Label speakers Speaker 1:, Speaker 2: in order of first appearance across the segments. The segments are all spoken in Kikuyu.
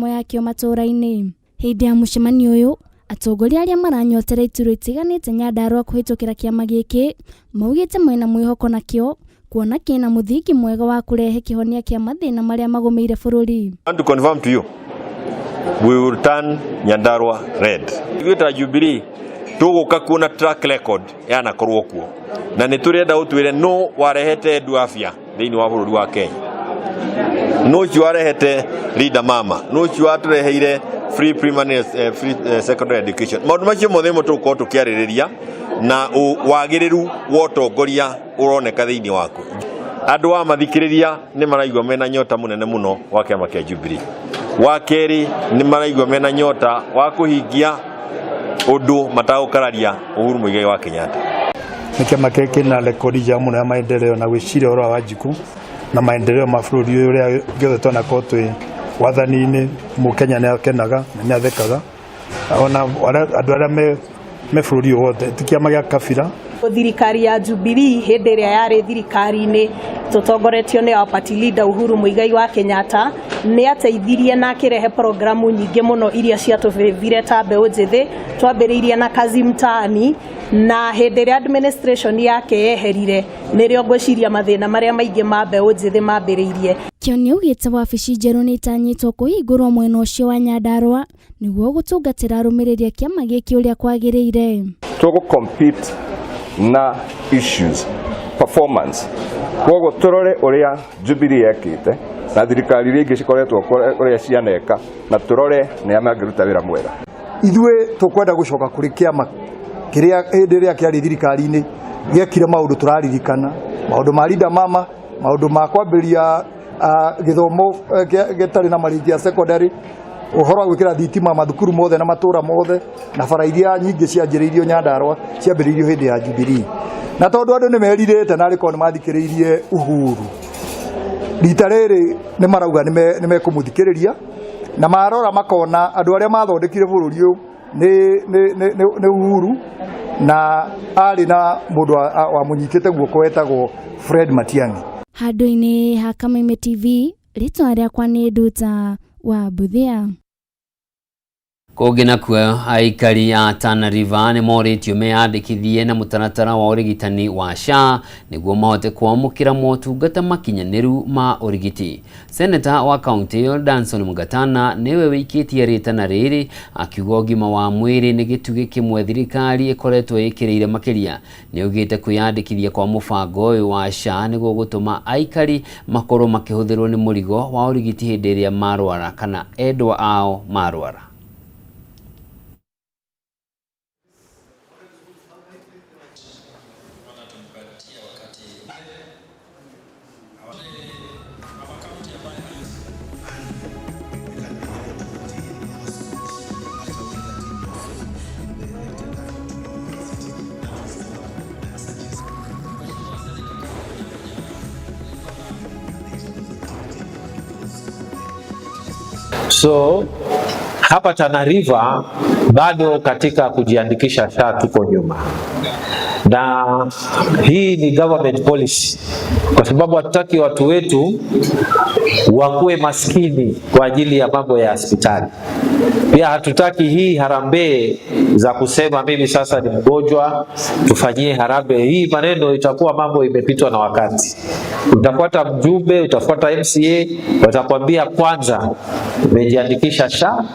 Speaker 1: ngumo yakĩo matũra-inĩ. Hĩndĩ ya mũcemanio ũyũ, atongoria arĩa maranyotera iturwa itiganĩte Nyandarua kũhĩtũkĩra kĩama gĩkĩ maugĩte mena mwĩhoko nakĩo kuona kĩna mũthingi mwega wa kũrehe kĩhonia kĩa mathĩna marĩa magũmĩire bũrũri.
Speaker 2: I want to confirm to you, we will turn Nyandarua red. Ithuĩ ta Jubilee tũgũka kuona track record yanakorwo kuo na nĩ tũrenda ũtwĩre no warehete Edu Afya thĩinĩ wa bũrũri wa Kenya, no ũcio warehete Linda Mama, no ũcio watũreheire free primary, free secondary education. Maũndũ macio mothe nĩmo tũgũkorwo tũkĩarĩrĩria na wagĩrĩru wa ũtongoria ũroneka thĩinĩ waku. Andũ a mathikĩrĩria nĩ maraigua mena nyota mũnene mũno wa kĩama kĩa Jubilee. Wa kerĩ nĩ maraigua mena nyota wa kũhingia ũndũ matagũkararia Uhuru Muigai wa Kenyatta.
Speaker 3: Nĩ kĩama kĩrĩa kĩna rekodi njega mũno ya maendeleo na gwĩciria ũhoro wa Wanjikũ na maendeleo ma bũrũri ũyũ ũrĩa gĩothe twanakorwo twĩ wathani-inĩ. Mũkenya nĩ akenaga na nĩ athekaga, ona andũ arĩa me bũrũri ũyũ wothe, ti kĩama gĩa kabira.
Speaker 4: Thirikari ya Jubilee hĩndĩ ĩrĩa yarĩ thirikari-inĩ tũtongoretio nĩ our party leader Uhuru Muigai wa Kenyatta nĩ ateithirie na akĩrehe programu nyingĩ mũno iria ciatũbĩbire ta mbeũ njĩthĩ. Twambĩrĩirie na Kazi Mtaani, na hĩndĩ ĩrĩa administration yake yeherire nĩrĩo ngwĩciria mathĩna marĩa maingĩ ma mbeũ njĩthĩ mambĩrĩirie.
Speaker 1: Kĩoni augĩte wabici njerũ nĩ itanyĩtwo kũhingũrwo mwena ũcio wa Nyandarua nĩguo gũtungatĩra arũmĩrĩri a kĩama gĩkĩ ũrĩa kwagĩrĩire.
Speaker 5: Tũgũ compete na issues performance, koguo tũrore ũrĩa Jubilee yekĩte na thirikari iria ingĩ cikoretwo ũrĩa cianeka, na tũrore nĩa mangĩruta wĩra mwega.
Speaker 3: Ithuĩ tũkwenda gũcoka kũrĩ kĩama kĩrĩa hĩndĩ ĩrĩa kĩarĩ thirikari-inĩ gĩekire maũndũ tũraririkana, maũndũ ma Linda Mama, maũndũ ma kwambĩrĩria gĩthomo gĩtarĩ na marĩhi gĩa secondary, ũhoro wa gwĩkĩra thitima mathukuru mothe na matũra mothe, na bara iria nyingĩ cianjĩrĩirio Nyandarua ciambĩrĩirio hĩndĩ ya Jubilee. Na tondũ andũ nĩ merirĩte na arĩkorwo nĩ mathikĩrĩirie Uhuru, rita rĩrĩ nĩ marauga nĩ mekũmũthikĩrĩria, na marora makona andũ arĩa mathondekire bũrũri ũyũ nĩ Uhuru, na arĩ na mũndũ wamũnyitĩte guoko wetagwo Fred Matiang'i.
Speaker 1: Handũ-inĩ ha Kameme TV, rĩtwa rĩakwa nĩ Nduta wa Mbuthia.
Speaker 6: Kũngĩ nakuo, aikari a Tana River nĩ morĩtio meyandĩkithie na mũtaratara wa ũrigitani wa SHA nĩguo mahote kwamũkĩra motungata makinyanĩru ma ũrigiti. Seneta wa kaunti ĩyo Danson Mungatana nĩwe wĩikĩtie rĩtana rĩrĩ akiuga ũgima wa mwĩrĩ nĩ gĩtugĩ kĩmwe thirikari ĩkoretwo ĩkĩrĩire makĩria. Nĩaugĩte kwĩyandĩkithia kwa mũbango ũyũ wa SHA nĩguo gũtũma aikari makorwo makĩhũthĩrwo nĩ mũrigo wa ũrigiti hĩndĩ ĩrĩa marwara kana endwa ao marwara.
Speaker 7: So hapa Tana River bado katika kujiandikisha SHA tuko nyuma, na hii ni government policy, kwa sababu hatutaki watu wetu wakuwe maskini kwa ajili ya mambo ya hospitali. Pia hatutaki hii harambee za kusema mimi sasa ni mgonjwa tufanyie harambee. Hii maneno itakuwa mambo imepitwa na wakati. Utafuata mjumbe, utafuata MCA, watakwambia kwanza umejiandikisha SHA.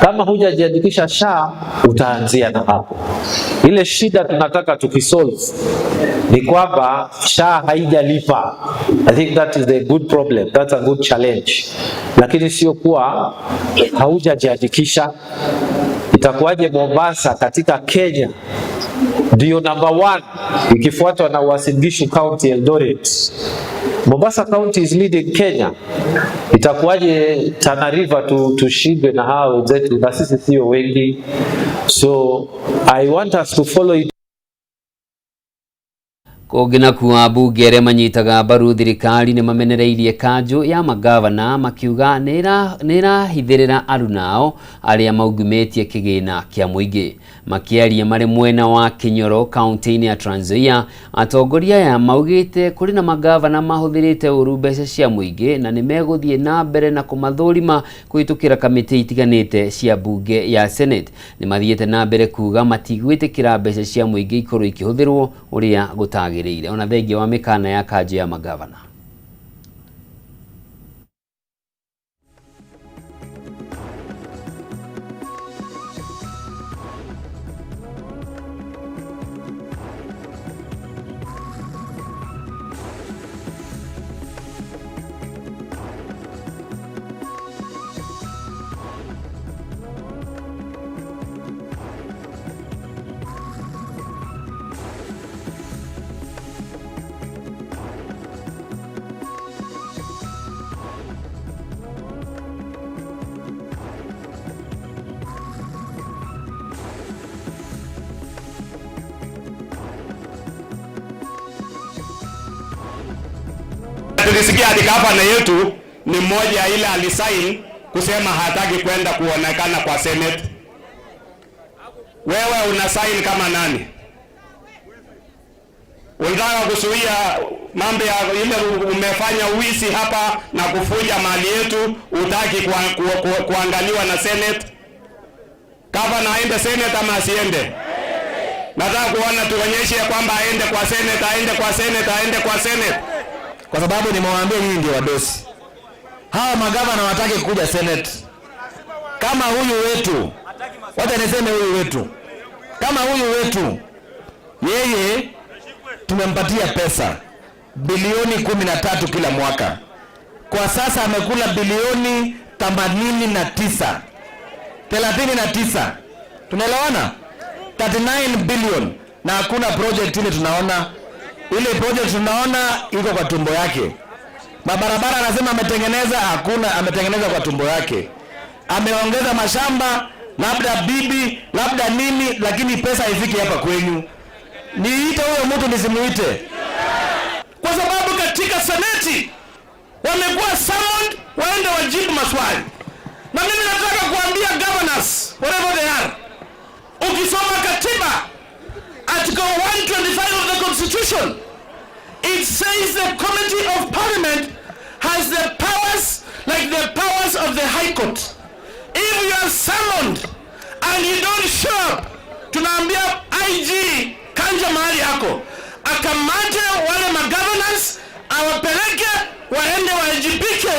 Speaker 7: Kama hujajiandikisha SHA utaanzia na hapo. Ile shida tunataka tukisolve ni kwamba SHA haijalipa. I think that is a good problem, that's a good challenge. Lakini sio kuwa haujajiandikisha. Itakuwaje Mombasa katika Kenya ndio number 1 ikifuatwa na Uasin Gishu County, Eldoret. Mombasa County is leading Kenya. Itakuwaje Tana River tushindwe na hawa wenzetu, na sisi sio wengi? So I want us to follow it.
Speaker 6: Kũngĩ nakuo ambunge arĩa manyitaga mbaru thirikari nĩ mamenereirie kanjũ ya magavana makiuga nĩ ĩrahithĩrĩra aruna ao arĩa maungumĩtie kĩgĩna kĩa mũingĩ. Makĩaria marĩ mwena wa Kinyoro kaunti-inĩ ya Trans Nzoia, atongoria aya maugĩte kũrĩ na magavana mahũthĩrĩte ũru mbeca cia mũingĩ na nĩ megũthiĩ na mbere na kũmathũrima kũhĩtũkĩra kamĩtĩ itiganĩte cia mbunge ya Senate. Nĩ mathiĩte na mbere kuga matigwĩtĩkĩra mbeca cia mũingĩ ikorwo ikĩhũthĩrwo ũrĩa gũtagĩrĩire. Ona thengia wa mĩkana ya kanjũ ya magavana.
Speaker 8: Tulisikia hadi gavana yetu ni mmoja ile alisign kusema hataki kwenda kuonekana kwa Senate. Wewe una sign kama nani? Unataka kuzuia mambo ya ile umefanya uwizi hapa na kufuja mali yetu, utaki kuangaliwa na Senate? Gavana aende Senate ama asiende? Nataka kuona tuonyeshe kwamba aende kwa Senate, aende kwa Senate, aende kwa Senate.
Speaker 9: Kwa sababu nimewaambia nyinyi ndio wadosi. Hawa magavana hawataki kuja Senate. Kama huyu wetu, wacha niseme huyu wetu. Kama huyu wetu, yeye tumempatia pesa bilioni 13 kila mwaka. Kwa sasa amekula bilioni 89. 39. Tunaelewana? 39 billion na hakuna project ile tunaona. Ile project tunaona iko kwa tumbo yake. Mabarabara anasema ametengeneza, hakuna, ametengeneza kwa tumbo yake. Ameongeza mashamba, labda bibi, labda nini, lakini pesa haifiki hapa kwenyu. Niite huyo mtu nisimuite?
Speaker 8: Kwa sababu katika seneti wamekuwa summoned waende wajibu maswali. Na mimi nataka kuambia governors wherever they are, ukisoma katiba Article 125 of the Constitution, it says the Committee of Parliament has the powers like the powers of the High Court. If you are summoned and you don't show up, tunaambia IG kanja mahali yako, akamate wale magovernors awapeleke waende waajibike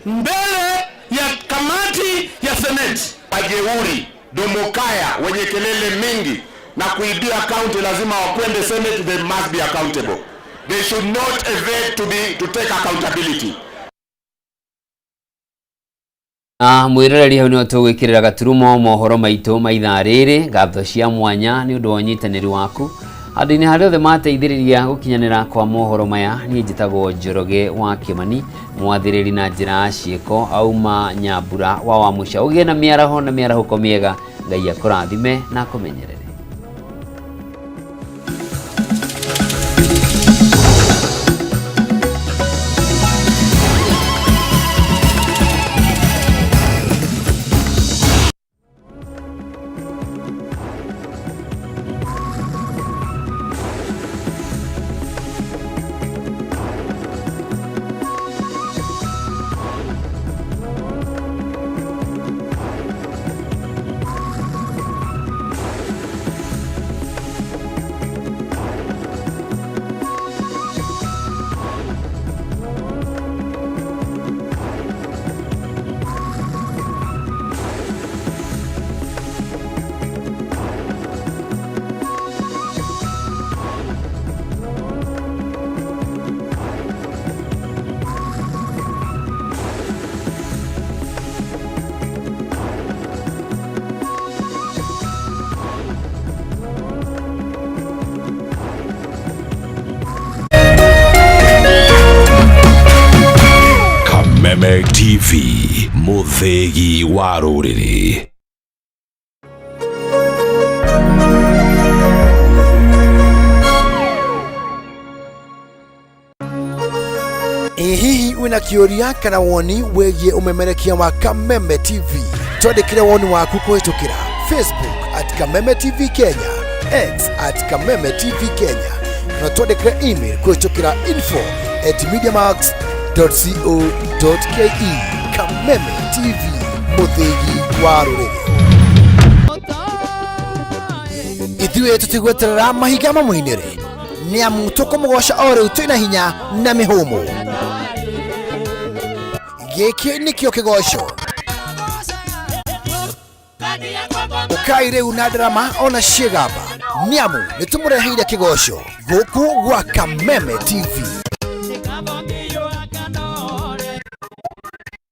Speaker 8: mbele ya kamati ya Senate.
Speaker 10: Wajeuri, domokaya, wenye kelele mingi na kuibia county lazima wakwende Senate, they must be accountable. They should not evade to take accountability.
Speaker 6: Mwiroreri hau nĩho tũgwĩkĩrĩra gaturumo mohoro maitũ ma ithaa rĩrĩ. Ngatho cia mwanya nĩ ũndũ wa ũnyitanĩri waku handũ-inĩ harĩa othe mateithĩrĩria gũkinyanĩra kwa mohoro maya. Niĩ njĩtagwo Njoroge wa Kĩmani, mwathĩrĩri na njĩra ya ciĩko auma Nyambura wa Wamũca. Ũgĩe na mĩaraho na mĩarahũko mĩega. Ngai akũrathime na akũmenyerere.
Speaker 11: Kameme TV, mũthĩgi wa rũrĩrĩ.
Speaker 12: Ĩ hihi wĩna kĩũria kana woni wĩgiĩ ũmemerekia wa Kameme TV? Twandĩkĩre woni waku kũhĩtũkĩra Facebook at Kameme TV Kenya, X at Kameme TV Kenya, kana twandĩkĩre email kũhĩtũkĩra info at mediamax.co.ke. Kameme TV, mũthĩgi wa rũrĩrĩ. Ithuĩ tũtigweterera mahinga mamũinĩre nĩ amu tũkũmũgoca o rĩu twĩna hinya na mĩhũmũ. Gĩkĩ nĩkĩo kĩgoco. Ũkai rĩu na ndarama ona ciĩgamba nĩ amu nĩ tũmũreheire kĩgoco gũkũ gwa Kameme TV.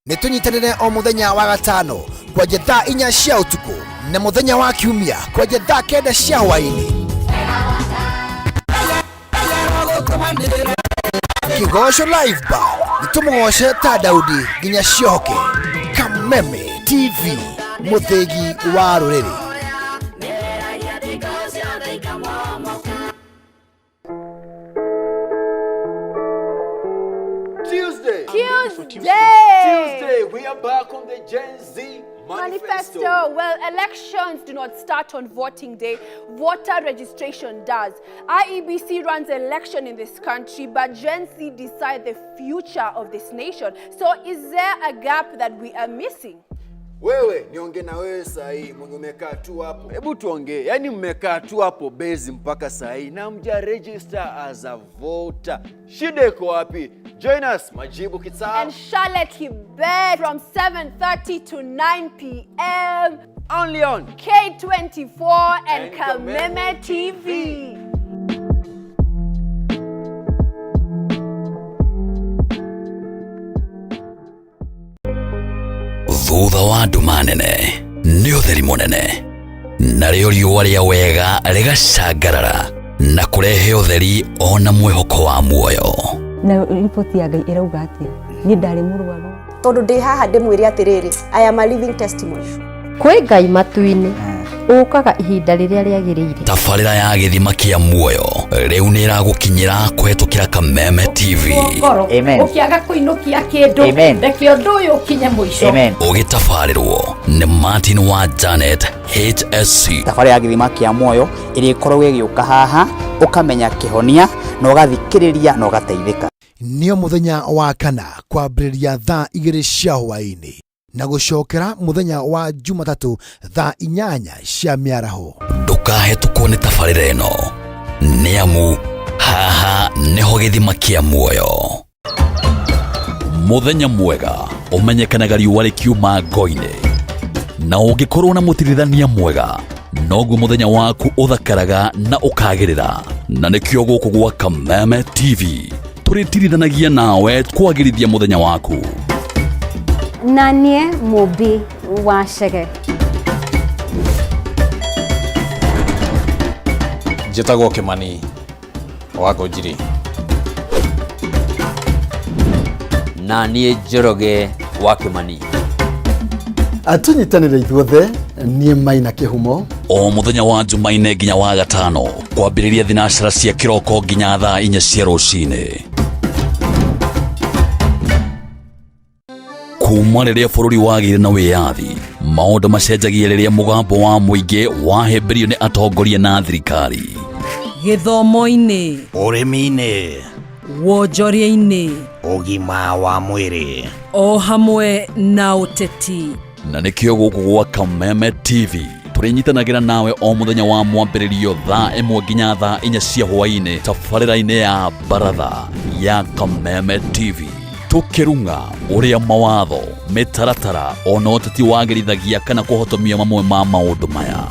Speaker 12: Nĩ tũnyitanĩre o mũthenya wa gatano kwanja thaa 4 cia ũtukũ na mũthenya wa kiumia kwanja thaa 9 cia hwaĩ-inĩ. Kĩgoco Live Band nĩ tũmũgoce ta Daudi nginya ciohoke. Kameme TV, mũthĩgi wa rũrĩrĩ.
Speaker 13: Tuesday.
Speaker 14: Tuesday.
Speaker 13: Tuesday. We are back on the Gen Z Manifesto.
Speaker 14: Manifesto. Well, elections do not start on voting day. Voter registration does. IEBC runs election in this country, but Gen Z decide the future of this nation. So is there a gap that we are missing?
Speaker 13: Wewe niongee na wewe saa hii mwenye umekaa tu hapo, hebu tuongee. Yaani mmekaa tu hapo base mpaka saa hii na mja register as a voter. Shida iko wapi? Join us Majibu Kitaa
Speaker 14: And Charlotte Hibet from 7:30 to 9 p.m.
Speaker 13: Only on
Speaker 14: K24 and,
Speaker 13: And
Speaker 14: Kameme TV.
Speaker 11: Thutha wa nduma nene nĩ ũtheri mũnene, narĩo riũa rĩa wega rĩgacangarara na kũrehe ũtheri ona mwĩhoko wa muoyo.
Speaker 15: Na riboti ya Ngai ĩrauga atĩa? Niĩ ndarĩ mũrwaru.
Speaker 16: Tondũ ndĩ haha ndĩmwĩre atĩrĩrĩ, I am a living testimony.
Speaker 17: Kwĩ Ngai matu-inĩ ũkaga ihinda rĩrĩa rĩagĩrĩire.
Speaker 11: Tabarĩra ya gĩthima kĩa muoyo rĩu nĩ ĩragũkinyĩra kũhetũkĩra Kameme TV.
Speaker 18: Ngoro ũkĩaga kũinũkia kĩndũ
Speaker 11: Amen.
Speaker 18: reke ũndũ ũyũ ũkinye mũico.
Speaker 11: Ũgĩtabarĩrwo nĩ Martin wa Janet HSC.
Speaker 19: Thabarĩ ya gĩthima kĩa muoyo ĩrĩa ĩkoragwo ĩgĩũka haha ũkamenya kĩhonia na ũgathikĩrĩria na ũgateithĩka.
Speaker 12: Nĩo mũthenya wa kana kwambĩrĩria thaa 2 cia hwaĩ-inĩ na gũcokera mũthenya wa Jumatatũ thaa 8 cia mĩaraho.
Speaker 11: Ndũkahetũkwo nĩ tabarĩra ĩno nĩ amu haha nĩho gĩthima kĩa muoyo. Mũthenya mwega ũmenyekanaga riũa rĩkiuma ngo-inĩ, na ũngĩkorwo na mũtirithania mwega noguo mũthenya waku ũthakaraga na ũkagĩrĩra. Na nĩkĩo gũkũ gwa Kameme TV tũrĩtirithanagia nawe kwagĩrithia mũthenya waku.
Speaker 17: Na niĩ Mũmbi wa Chege.
Speaker 20: Njĩtagwo Kĩmani wa Ngũnjiri.
Speaker 6: Na niĩ Njoroge wa Kĩmani.
Speaker 21: Tũnyitanĩre ithuothe, niĩ Maina Kĩhumo.
Speaker 11: O mũthenya wa Jumaine nginya wa gatano kwambĩrĩria thinacara cia kĩroko nginya thaa 4 cia rũcinĩ. Kuma rĩrĩa bũrũri wagĩire na wĩyathi, maũndũ macenjagia rĩrĩa mũgambo wa mũingĩ wahĩmbĩrio nĩ atongoria na thirikari.
Speaker 22: Gĩthomo-inĩ,
Speaker 23: ũrĩmi-inĩ,
Speaker 22: wonjoria-inĩ,
Speaker 23: ũgima wa mwĩrĩ,
Speaker 22: o hamwe na ũteti.
Speaker 11: Na nĩkĩo gũkũ gwa Kameme TV tũrĩnyitanagĩra nawe o mũthenya wa mwambĩrĩrio thaa 1 nginya thaa 4 cia hwaĩ-inĩ tabarĩra-inĩ ya baratha ya Kameme TV, tũkĩrung'a ũrĩa mawatho, mĩtaratara ona ũteti wagĩrithagia kana kũhotomia mamwe ma maũndũ maya.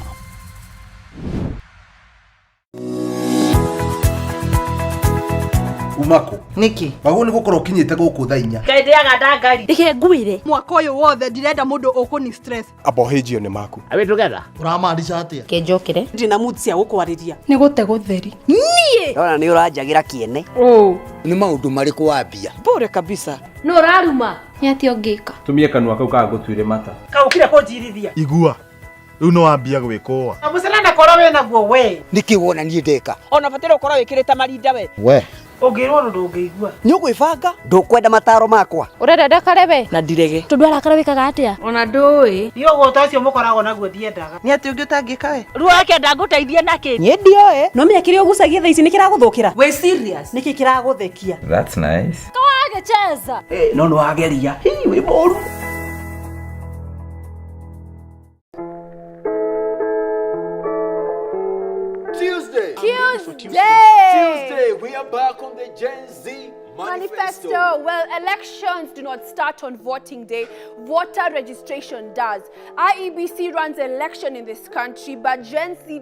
Speaker 24: Umako
Speaker 25: niki
Speaker 24: wagwo nĩ gũkorwo ũkinyĩte gũkũ thaa 4.
Speaker 4: Ngai ndĩaga ndangari. Reke ngwĩre mwaka ũyũ wothe ndirenda mũndũ ũkũni stress.
Speaker 24: Abohĩnjio nĩ maku.
Speaker 26: Are we together?
Speaker 25: Ũramaanisha atĩa?
Speaker 17: Kĩnjũkĩre.
Speaker 4: Ndina mood cia gũkwarĩria.
Speaker 18: Nĩ gũte gũtheri.
Speaker 4: Niĩ
Speaker 25: Ndona nĩ ũranjagĩra kĩene.
Speaker 27: Nĩ maũndũ marĩkũ wambia?
Speaker 4: Bure kabisa.
Speaker 17: Nũ ũraruma? Nĩ atĩa ũngĩka?
Speaker 28: Tumie kanua kau kaga gũtuire mata.
Speaker 4: Kaũkire kũnjirithia.
Speaker 24: Igua rĩu nĩ wambia gwĩkũa.
Speaker 4: Mũcene na koro wĩ naguo we.
Speaker 27: Nĩkĩ wona niĩ ndeka?
Speaker 4: Ona bataire ũkorwo wĩkĩrĩte marinda we.
Speaker 21: We
Speaker 1: Ũngĩrwo ũndũ ndũngĩigua.
Speaker 25: Nĩ ũgwĩbanga ndũkwenda mataro makwa.
Speaker 17: Ũrenda ndakare we?
Speaker 25: Na ndirege.
Speaker 17: Tondũ arakara wĩkaga atĩa?
Speaker 1: Ona ndũĩ. Niĩ ũgũta ũcio mũkoragwo naguo ndiendaga.
Speaker 25: Nĩ atĩ ũngĩ ũtangĩka we?
Speaker 1: Ruo ndangũteithia nakĩ?
Speaker 4: Niĩ ndioĩ. No menya kĩrĩa ũgucagia thaa ici nĩ kĩragũthũkĩra.
Speaker 1: Wĩ serious?
Speaker 4: Nĩkĩ kĩragũthekia?
Speaker 2: That's nice.
Speaker 17: Kawagĩcheza.
Speaker 25: No nĩ wageria. Hii wĩ mũru.
Speaker 13: Tuesday.
Speaker 14: Tuesday.
Speaker 13: Tuesday, we are back on the Gen Z Manifesto.
Speaker 14: Manifesto. Well, elections do not start on voting day. Voter registration does. IEBC runs election in this country, but Gen Z